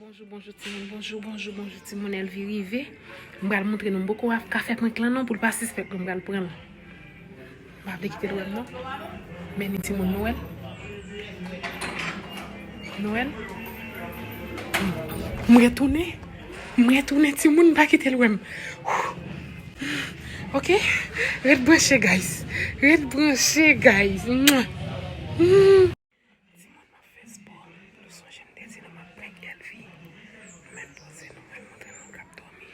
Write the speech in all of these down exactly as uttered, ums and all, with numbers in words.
Bonjou, bonjou timoun, bonjou, bonjou, bonjou timoun. Elvie rive. M pral montre nou, m poko ka fè prank lan non, pou l pa sispèk mwen pral pran l. M pa vle kite l wè m non. Men ni timoun, nou wè l? Nou wè l? M retounen. M retounen timoun, pa kite l wè m. Ok? Ret branche, guys. Ret branche, guys. Mwah. Timoun, m ap fè spò. Nou sonje m te di nou m ap prank Elvie. Nou mèt poze nou, mwen montre nou k ap dòmi.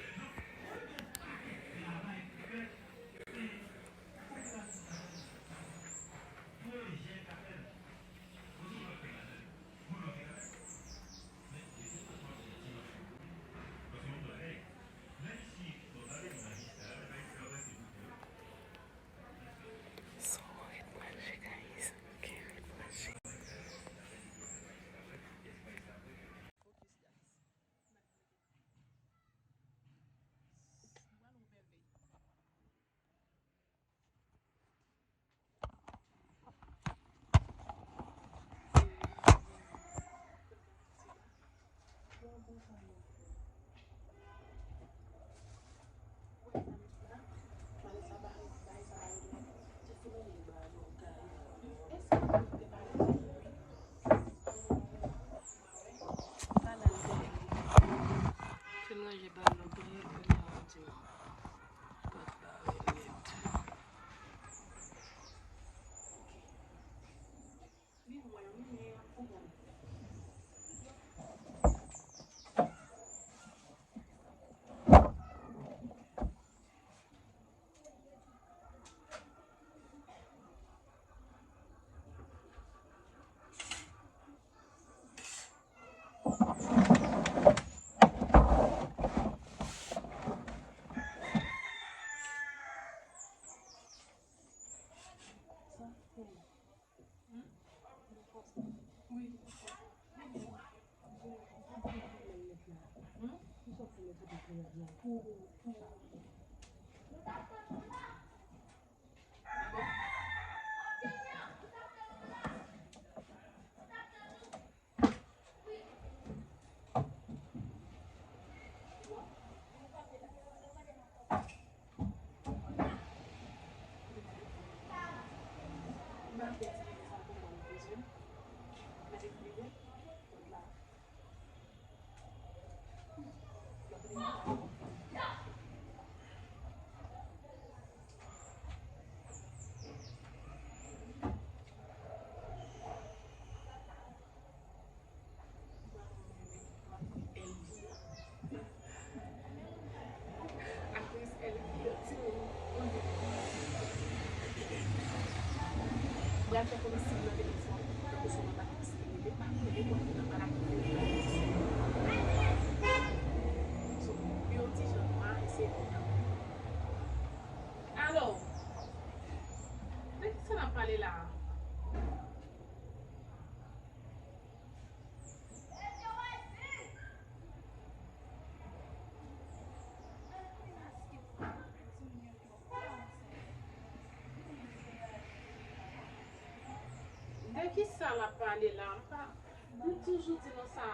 So, ret branche, guys. Ok, ret branche. Te manje balon pye kounye a di pòt bare nèt. Alo, de kisa n ap pale la a? De kisa l ap pale la? M pa, m toujou di nou sa.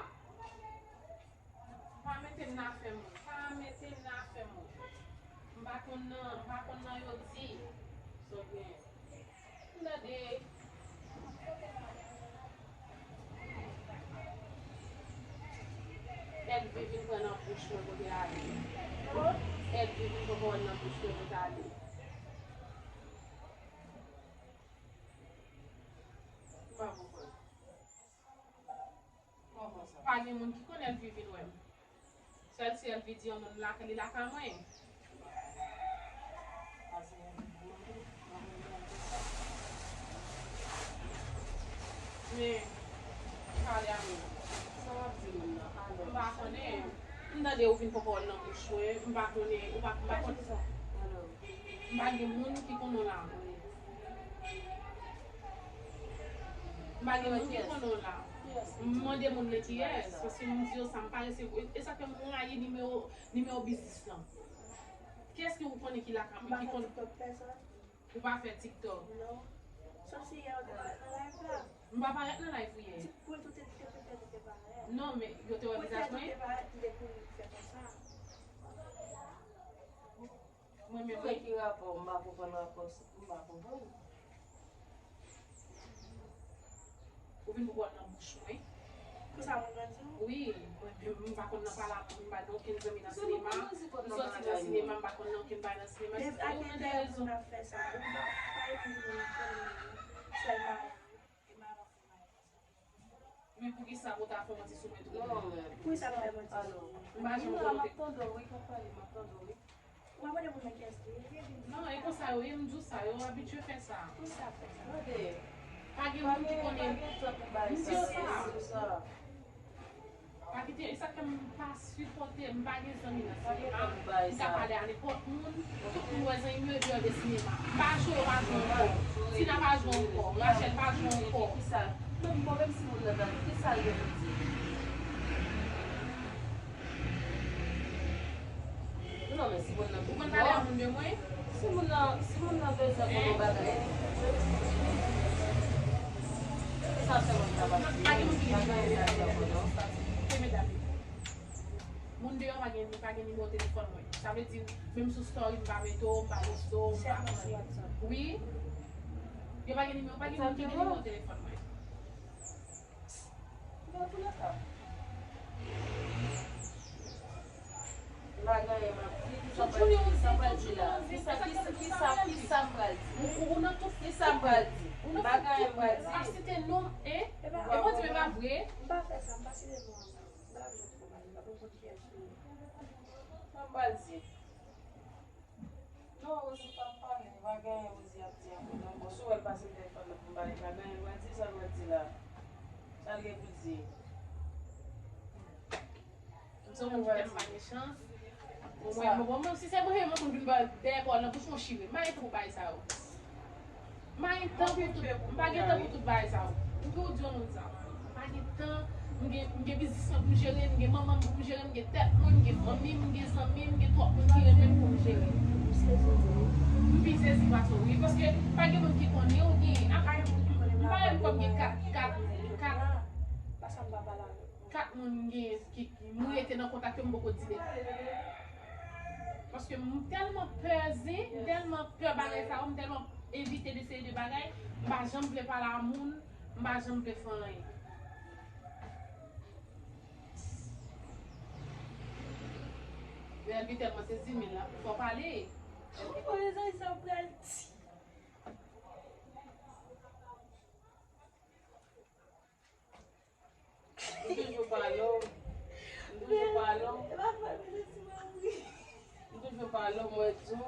Pa mete m nan afè moun. Pa mete m nan afè moun. M pa konn nan, m pa konn nan yo di. Sa w gen. Tande. Elvie vin pran nan bouch mwen kote ale. Elvie vin pran pawòl nan bouch mwen kote ale. M pa konprann. Pa gen moun ki konn Elvie vin wè m. Sèl si Elvie di yon moun lakay li lakay mwen. Men, pale a mwen. Sa w ap di moun nan? M pa konnen. M tande ou vin pran pawòl nan bouch mwen. M pa konnen. Ou pa, m pa konnen. M pa gen moun ki konnen w la. M pa gen moun ki konnen w la. M mande moun nan kiyès, paske m di yo sa, m pa resevwa. E sa fè m rayi nimewo, nimewo biznis lan. Kiyès ki ou konnen ki lakay mwen, ki konnen? Ou pa fè TikTok? Non. Sòf si yè ou te nan live la. M pa parèt nan live ou yè. Ti poul tou te, te, te, te, te parèt. Non, men yo te wè vizaj mwen. Poul te parèt, li te kouri fè konsa. Mwen menm, wi. Ki rapò? M pa konprann rapò sa. M pa konprann. Ou vin pou bòl nan bouch mwen. Pou sa moun nan di w? Wi, mwen menm, m pa konn nan pale a moun, m pa gen okenn zanmi nan sinema. M sòti nan sinema, m pa konn nan okenn bagay nan sinema. Se ou nan rezon. Sèlman. Men poukisa ou ta fè manti sou mwen tou? Non, men. Poukisa m fè manti sou ou? M pa janm konnen. M ap tande w, wi, konprann, m ap tande w, wi. Ou pa konnen moun nan kiyès li ye? Non, e konsa yo ye, m di w sa, yo abitye fè sa. Poukisa fè sa? Tande. Pa gen moun ki konnen. M di w sa. Pa kite, e sa k fè m pa sipòte, m pa gen zanmi nan sinema. M ka pale a nenpòt moun, tout moun wè zanmi m yo epi yo de sinema. M pa jwe, yo pa jwe ankò. Tina pa jwe ankò, Rachel pa jwe ankò. Kisa? Non, m pa menm si moun nan tande, kisa l gen pou di? Non, men si moun nan... Ou konn pale a moun de mwen? Si moun nan, si moun nan bezwen konnen yon bagay, se sa sèlman ki kapab di. Pa gen moun ki gen nimewo telefòn mwen. Se medam yo. Moun deyò pa gen, pa gen nimewo telefòn mwen. Sa vle di, menm sou story, m pa mete w, m pa poste w, m pa... Sèlman sou WhatsApp. Wi. Yo pa gen nimewo, pa gen moun ki gen nimewo telefòn mwen. Nan tou lè ka. M pa gen anyen m ap di, kisa m pral di, kisa m pral di la? Kisa, kisa, kisa, kisa m pral di? Kisa m pral di? M pa gen anyen m pral di. M pa site non, e? E pa di men pa vre. M pa fè sa, m pa site non an. M pa ap jwenn fò bagay, m pa konn kiyès ou ye. Sa m pral di? Non, Rosie p ap pale, pa gen anyen Rosie ap di ankò non. Bon, si w wè l pase telefòn nan pou m pale, pa gen anyen l pral di, sa l pral di la? Sa l gen pou di? M se yon moun ki tèlman pa gen chans. Bon, mwen, bon, bon, si se mwen, mwen konn vin ba dèyè kò nan bouch mwen chire. M pa gen tan pou bagay sa yo. M pa gen tan pou tout, m pa gen tan pou tout bagay sa yo. M pou di yon moun sa. M pa gen tan, m gen, m gen biznis mwen pou m jere, m gen manman m pou m jere, m gen tèt mwen, m gen fanmi m, m gen zanmi m, m gen twòp moun ki renmen m pou m jere. M pi sezi pase w, wi, paske pa gen moun ki konnen ou gen, a pa gen moun ki konnen m pa menm kòm gen kat, kat, kat. Kat moun m gen ki, ki m rete nan kontak yo, m poko di de kat. Paske m tèlman pè zen, m tèlman pè bagay sa yo, m tèlman evite de seri de bagay, m pa janm vle pale a moun, m pa janm vle fè anyen. Men Elvie tèlman sezi, men l ap fè w pale. Ou konnen sa, sa pral di. M toujou pale w. M toujou pale w. M toujou pale w, mwen di w,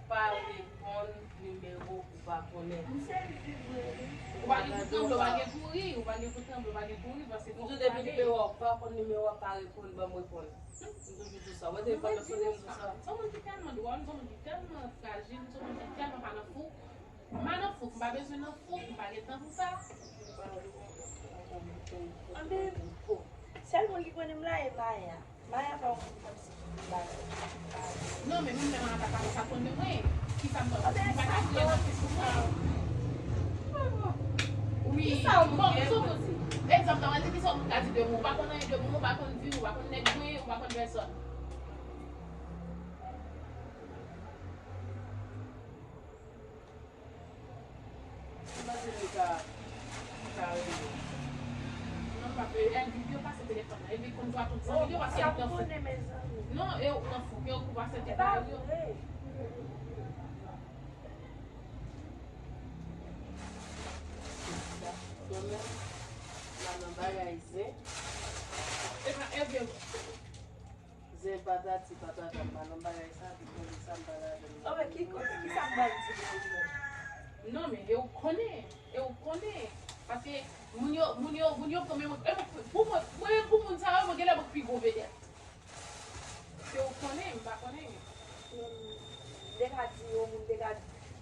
pa reponn nimewo ou pa konnen. Ou pa gen pou tranble, ou pa gen kouri, ou pa gen pou tranble, ou pa gen kouri, paske fòk ou pale. M di w depi nimewo a, ou pa konn nimewo a, pa reponn, ban m reponn. M toujou di w sa. Ou wè telefòn nan sonnen, m di w sa. M se yon moun ki tèlman dwòl, m se yon moun ki tèlman frajil, m se yon moun ki tèlman pa nan fou. M pa nan fouk, m pa bezwen nan fouk, m pa gen tan pou sa. Anben, sèl moun ki konnen m la e Maya. Maya pa yon moun kòmsi ki bagay. Non, men menm lè Maya pa ka konn sa konn de mwen, kisa m konn? M pa ka kriye nan Facebook mwen. Wi, bon, sou moun. Egzanp, ta di kisa yon moun ka di de mwen. Ou pa konn anyen de mwen, ou pa konn vi m, ou pa konn nèg mwen, ou pa konn pèsòn. Ou panse li ka, li ka rele? Non, m pa pe, Elvie, yo pase telefòn nan. Elvie konn vwa tout zanmi yo, paske li nan fouk. Non, e ou nan fouk, e ou pase telefòn nan yo. Donè, la nan bagay zen. E pa, Elvie, Zen patati patata, m pa nan bagay sa, pi konnen sa m pa ladan l. Anben, ki kote, kisa m pral di pou ou menm? Non, men e ou konnen, e ou konnen. Paske moun yo, moun yo, moun yo pran men mwen, e pou mwen, mwen pou moun sa yo, mwen genlè mwen pi gwo vedèt. Se ou konnen, m pa konnen. M te ka di yo, moun te ka,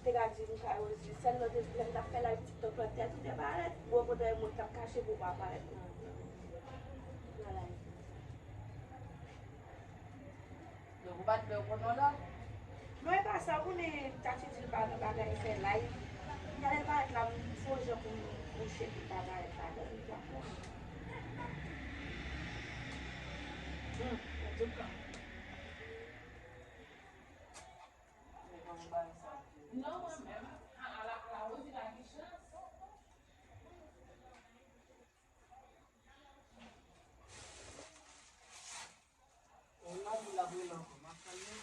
te ka di m sa yo, sèl lòt lè m t ap fè live TikTok la, tèt ou te parèt, ou kontre moun k ap kache pou ou pa parèt nan, nan live. Donk, ou pa t pè yo konn w la? Non, e pa sa, ou konnen Tati di l pa nan bagay fè live. Gade l parèt la, m sonje pou m kouche pou l pa parèt la, bon, m pa konn. Hmm, antouka. Non, mwen menm, a, a la, a la Rosie la gen chans. Ou la di l ap rele ankò, m ap salye.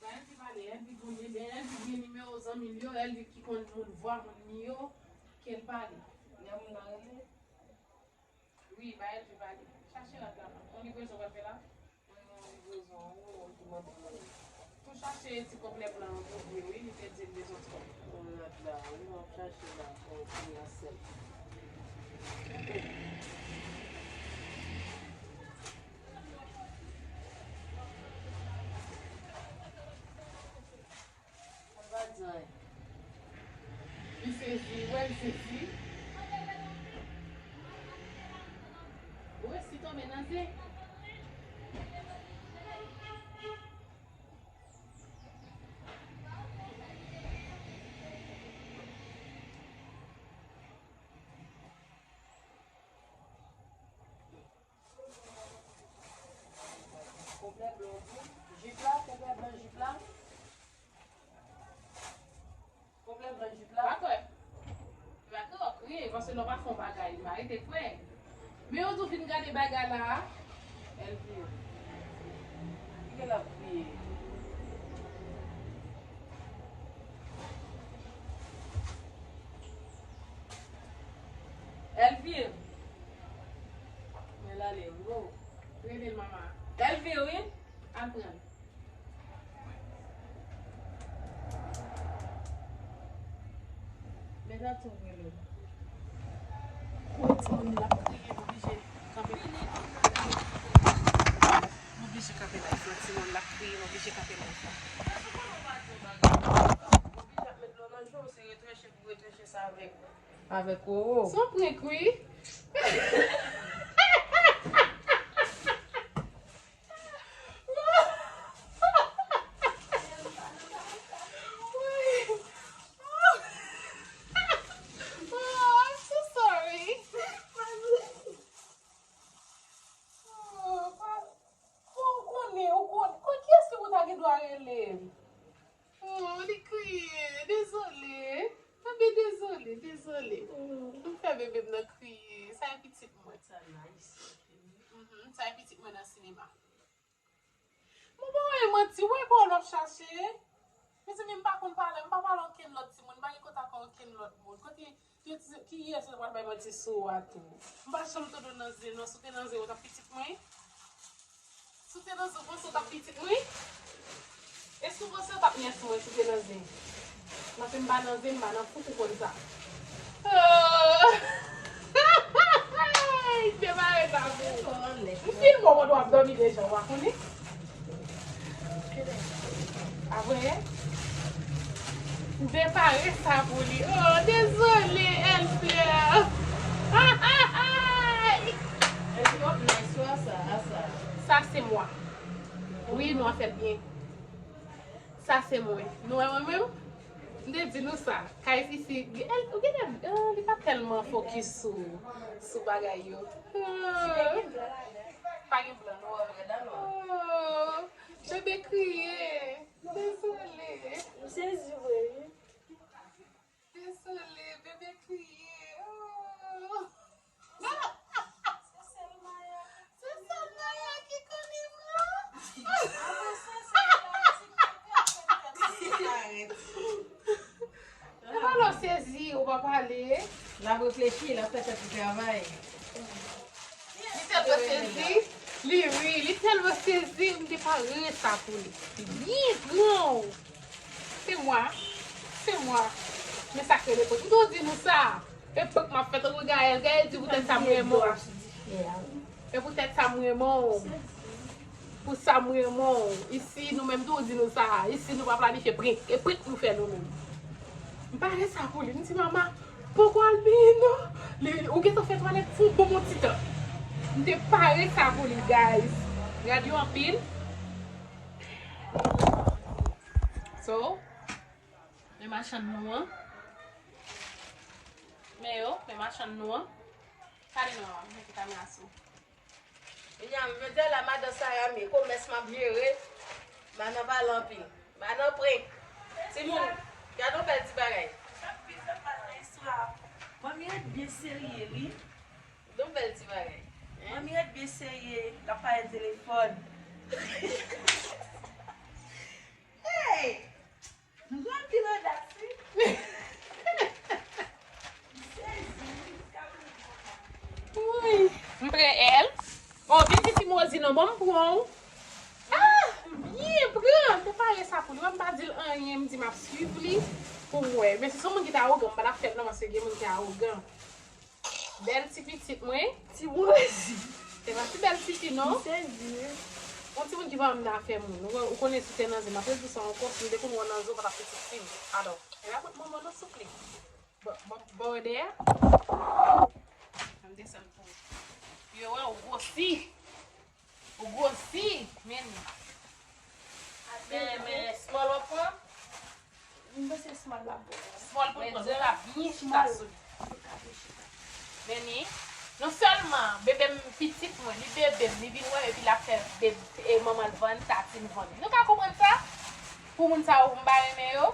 Sa Elvi pale, Elvi konnen, ben Elvi gen nimewo zanmi l yo, Elvi ki konn moun vwa moun li yo, ke l pale. Lè moun nan rele? Wi, ba Elvi pale. Chache rad la non. Yon livrezon w pral fè la? Mwen gen yon livrezon wi, yon moun ki mande mwen. Tou chache ti kòb lè blan an pou vre wi, li te di l bezwen ti kòb. Yon rad la wi, m ap chache la, yon ti asèl. Sa l pa di anyen. Li sezi, wè l sezi. Ou resi tonbe nan zen. Konplè blan tou. Jip la, konplè blan jip la. Konplè blan jip la. Pa kwè. Pa kwè w ap kriye, paske lè w pa fè yon bagay, li pa rete kwè. Men yo tou fin gade bagay la a. Elvire. Ki gen l ap kriye? Elvire. Men l ale, wi. Rele l, manman. Elvire, wi. Al pran l. Mèt ap tou rele w. Wi, timoun nan ap kriye, m oblije kanpe. M oblije kanpe live la, timoun nan ap kriye, m oblije kanpe live la. Oblije ap met dlo nan je w, se retrenche pou retrenche sa avèk, avèk Roro. Se yon prank, wi. Oh, I'm so sorry. Oh, pa, ou konnen, ou konnen. Kon kiyès ke ou ta gen dwa rele? Oh, li kriye. Dezole. Bebe, dezole, dezole. M fè bebe m nan kriye. Sa e pitit mwen. Sa nice. Mhm, sa e pitit mwen nan sinema. Mwen pa wè manti, wè pa w ap chache. Mezanmi, m pa konn pale, m pa pale okenn lòt timoun, m pa gen kontak ak okenn lòt moun. Kote, yo ti, kiyès yo pral bay manti sou ou a tou? M pa janm tande w nan zen non, si w te nan zen, ou t ap pitit mwen? Si w te nan zen, ou panse w t ap pitit mwen? Èske w panse w t ap nyès mwen si w te nan zen? Paske m pa nan zen, m pa nan fouk, ou konn sa. Oh! M te pare sa pou ou. M filme w pandan w ap dòmi deja, w pa konnen? Apre, m te pare sa pou li. Oh, dezole, Elvire. Sa, se mwen. Wi, nou ap fè l byen. Sa se mwen. Nou wè mwen menm? M te di nou sa. Kay isi, li, ou genlè, ah, li pa tèlman fokis sou, sou bagay yo. Ah. Pa gen blan, nou wè. Oh, bebe kriye. Dezole. M sezi vre, wi. Dezole, bebe kriye. Oh. Se sèl Maya. Se sèl Maya ki konnen m la. Apre se sèl Maya ki konnen m la. Epa lè w sezi, ou pa pale. L ap reflechi, l ap fè tèt li travay. Li tèlman sezi, li ri, li tèlman sezi, m te pare sa pou li. Li byen pran w. Se mwen, se mwen. Men sa k rele prank. M tou di nou sa. E prank m ap fè tankou Gaël. Gaël di poutèt sa m renmen w. E poutèt sa m renmen w. Pou sa m renmen w. Isi, nou menm tou di nou sa. Isi, nou pa planifye prank. E prank nou fè nou menm. M pare sa pou li. M di, mama, poko al benyen non. Li, ou gentan fè twalèt pou bon, bon ti tan. M te pare sa pou li, guys. Rad yo anpil. So, men machann nou an. Men yo, men machann nou an. Pale non, mete kamera sou. William, jodi a la, madan Sara, men komès m ap jere. M pa nan pale anpil. M pa nan prank. Timoun, gade yon bèl ti bagay. Manmi ret byen serye, wi. Yon bèl ti bagay. Hein? Manmi ret byen serye, l ap pale telefòn. Hey! Nou gen anpil odas, wi. M sezi, wi, jiska prezan. Wi. M pran L. Oh, vin di Timozi non, bon, m pran w. Ah, byen pran. Te pare sa pou li. Wè, m pa di l anyen, m di m ap swiv li pou m wè. Men si se yon moun ki te awogan, m pa t ap fè l non, paske gen moun ki awogan. Bèl ti pitit mwen. Timozi. Se pa ti bèl tifi non. M sezi, wi. Yon timoun ki pa nan afè moun. Ou, ou konnen si te nan zen, m ap redi sa ankò, si m te konn wè w nan zen, ou pa t ap pitit fi m. Atò. E pa pot manman nan souple. Bon, bon, bon, dèyè. Ann desann pou ou. Yo wè ou gwosi. Ou gwosi, men. Men, men, small w ap pran? M panse small la bon. Small pou l pran, nou ka byen chita sou li. Nou ka byen chita. Men ni, non sèlman bebe m pitit mwen, li bebe m, li vin wè m, epi l ap fè bebe, e manman l vann, tatin vann. Nou ka konprann sa? Pou moun sa yo, m pa renmen yo.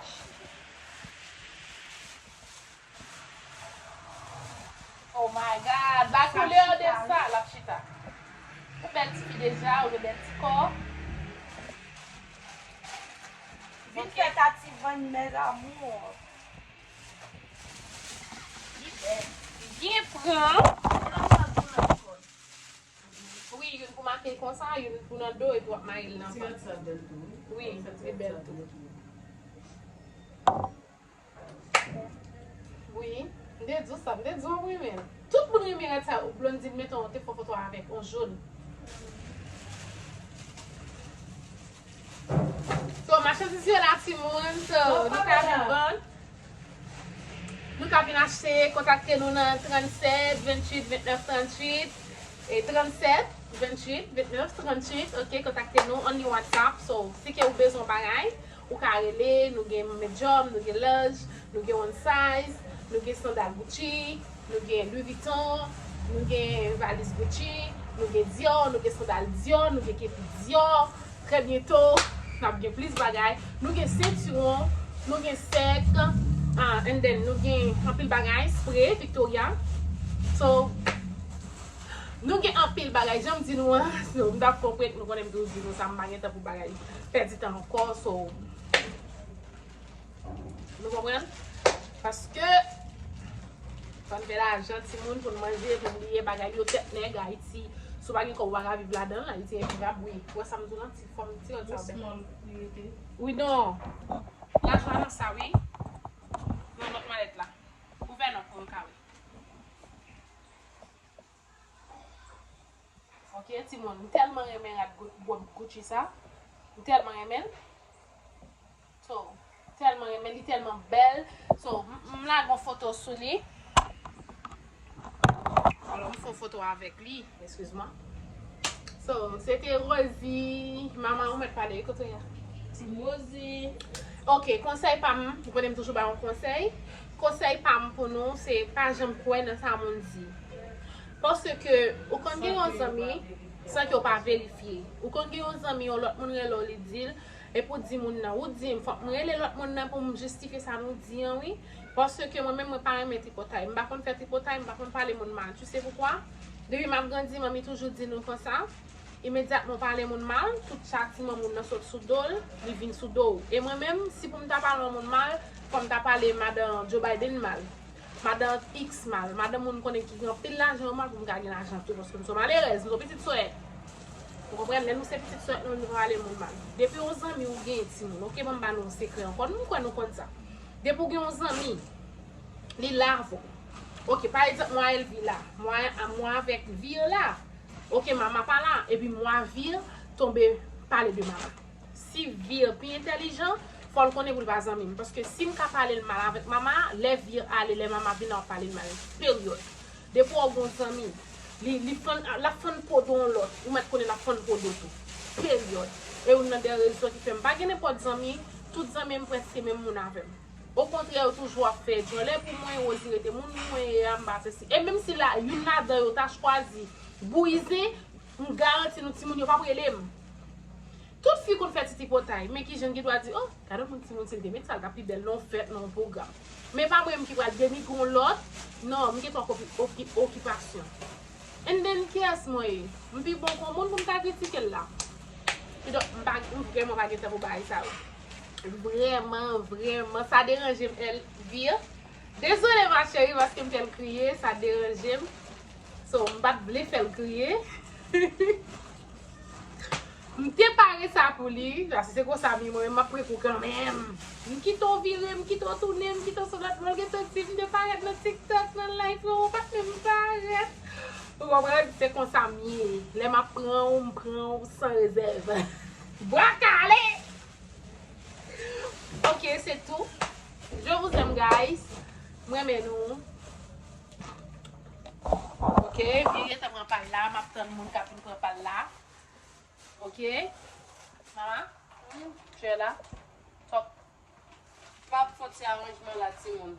Oh my God, la couleur de sa, l ap chita. Ou bèl ti fi deja, ou gen bèl ti kò. Vin fè tati vann, mes amours. Li bèl. Byen pran. Wi, youn pou make l konsa, youn pou nan do, epi w ap mare l nan vant. Wi, li bèl tou. Wi, m te di w sa, m te di w ap renmen l. Tout moun renmen rad sa, Blondine, meton, te fè foto avèk, on jòn. So, machandiz yo la, timoun, so, nou ka vin vann. Nou ka vin achte, kontakte nou nan trannsenk, venntuit, vennèf, tranntuit, e trannsenk, venntuit, vennèf, tranntuit, ok, kontakte nou, only WhatsApp, so, si ke ou bezwen bagay, ou ka rele, nou gen medium, nou gen large, nou gen one size, nou gen sandal Gucci, nou gen Louis Vuitton, nou gen valiz Gucci, nou gen Dior, nou gen sandal Dior, nou gen kepi Dior. Trè byento, n ap gen plis bagay. Nou gen sentiwon, nou gen sèk, ah, and then nou gen anpil bagay, spray Victoria. So, nou gen anpil bagay, jan m di nou an, so, m t ap fè yon prank, nou konnen m toujou di nou sa, m pa gen tan pou bagay, pèdi tan ankò, so, nou konprann? Paske, fò n fè lajan, timoun, pou n manje, pou n bliye bagay yo, tèt nèg, Ayiti, si w pa gen kòb, ou pa ka viv ladan l, Ayiti envivab, wi. Ou wè sa m di w lan, ti fòm, ti rad sa w bèl. Wi, non. Lajan nan sa, wi. Nan lòt malèt la. Ouvè non pou m ka wè. Ok, timoun, m tèlman renmen rad Gu-, Gu-, Gucci sa. M tèlman renmen l. So, m tèlman renmen l, li tèlman bèl. So, m, m lage yon foto sou li. Alò, m fè yon foto avèk li, excuse-moi. So, se te Rosie, manman ou mèt pale, kote w ye a? Ti Rosie. Ok, konsèy pa m, ou konnen m toujou ba yon konsèy. Konsèy pa m pou nou, se pa janm kwè nan sa moun di. Paske ou konn gen yon zanmi san ke w pa verifye. Ou konn gen yon zanmi, yon lòt moun rele w, li di l, epi w di moun nan, ou di m, fòk m rele lòt moun nan pou m jistifye sa nou di an, wi. Paske mwen menm, mwen pa renmen tripotay. M pa konn fè tripotay, m pa konn pale moun mal. Tu sais pourquoi? Depi m ap grandi, manmi toujou di nou konsa. Imedyatman w pale moun mal, tout chatiman moun nan sot sou do l, li vin sou do w. E mwen menm, si pou m ta pale yon moun mal, fò m ta pale madan Joe Biden mal, madan X mal, madan moun konnen ki gen anpil lajan yo mal pou m ka gen lajan tou, paske m se yon malerèz, m se yon pitit sòyèt. Ou konprann? Lè nou se pitit sòyèt, nou, nou pale moun mal. Depi yon zanmi ou genyen timoun, oke, ban m ba nou yon sekrè ankò, nou, m kwè nou konn sa. Depi w gen yon zanmi, li la avè w. Oke, pa egzanp, mwen a Elvi la, mwen a, mwen avèk Vir la. Oke, mama pa la, epi mwen a Vir tonbe pale de mama. Si Vir pi entèlijan, fò l konnen pou l pa zanmi m. Paske si m ka pale l mal avèk mama, lè Vir ale, lè mama vin la, w ap pale l mal. Peryòd. Depi w gen yon zanmi, li, li fann, l ap fann po do yon lòt, ou mèt konnen l ap fann po do tou. Peryòd. E youn nan de rezon ki fè m pa gen nenpòt zanmi, tout zanmi m prèske menm moun avè m. Okontrè, yo toujou ap fè djòlè pou mwen, Rosie rete moun mwen ye a, m pa sesi. E menm si la, youn ladan yo ta chwazi brize, m garanti nou timoun yo p ap rele m. Tout fi konn fè ti tripotay, men ki jèn ki dwa di, oh, gade yon timoun si l te met sa, l t ap pi bèl nan yon fèt, nan yon pwogram. Men pa mwen menm ki pral denigre yon lòt, non, m gen twòp oki-, oki-, okipasyon. And then, kiyès mwen ye? M pi bon kon moun pou m ta kritike l la. Kidonk, m pa, m vrèman pa gen tan pou bagay sa yo. Vrèman, vrèman, sa deranje m, Elvire. Dezole, ma chérie, paske m fè l kriye, sa deranje m. So, m pa t vle fè l kriye. M te pare sa pou li, paske se konsa m ye, mwen menm m ap pran kou kanmenm. M kite w vire, m kite w tounen, m kite w sou lòt bò, l gen tan di m te parèt nan TikTok, nan live, ou pa t menm parèt. Ou konprann? Se konsa m ye. Lè m ap pran w, m pran w san rezèv. Bwa kale! Ok, se tou. Je vous aime, guys. M renmen nou. Ok, vire ta pran pal la, m ap tann moun k ap vin pran pal la. Ok. Mama, tu es là? Top. M ap fè ti aranjman la, timoun.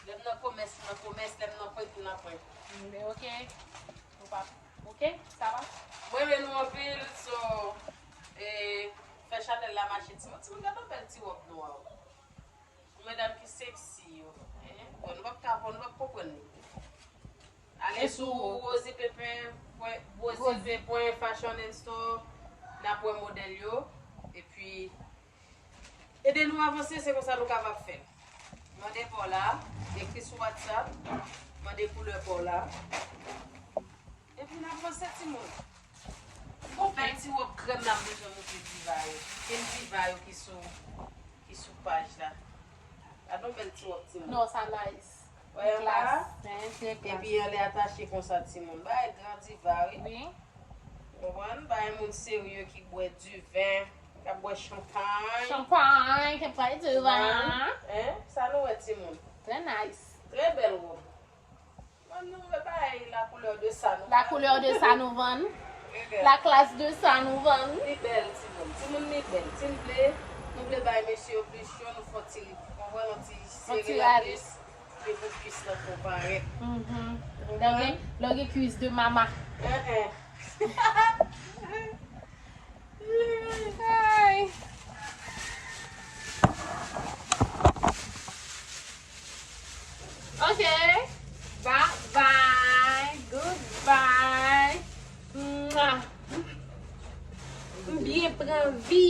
Lè m nan komès, m nan komès, lè m nan pwent, m nan pwent. Men ok. Ou pa, ok, sa va? Mwen renmen nou anpil, so, e, fè chanèl la mache, timoun. Timoun, gade yon bèl ti wòb nwa. Pou medam ki sexy yo. Hein? Bon, nou p ap ka, bon, nou p ap konprann li. Ale sou Rosie Pépin, pwen, Rosie Pépin Fashion and Store, n ap wè modèl yo. Epi, ede nou avanse, se konsa nou kapab fè l. Mande pa w la, ekri sou WhatsApp, mande koulè pa w la. Epi n ap avanse, timoun. Gon bèl ti wòb krèm la, m bezwen montre diva yo. Kel diva yo ki sou, ki sou paj la. Gade yon bèl ti wòb, timoun. Non, sa nice. Wè anba a? Klas, hein, trè klas. Epi anlè atache konsa, timoun. Bagay gran diva, wi. Wi. Konprann? Bagay moun serye ki bwè diven, k ap bwè chanpay. Chanpay, k ap bwè diven. Konprann? Hein? Sa nou wè, timoun? Trè nice. Trè bèl wòb. Mwen, nou vle bay la couleur de sa nou vann. La couleur de sa nou vann. La classe de sa nou vann. Li bèl, timoun. Timoun, li bèl. Si n vle, nou vle bay mesye yo plis cho, nou fè ti, konprann, yon ti sere la plis. Li pou kwis lan fè w parèt. Mhm. Lè w gen, lè w gen kwis de mama. Eh, eh. Ay. Ok. Bye bye. Goodbye. Mwah. M byen pran vi.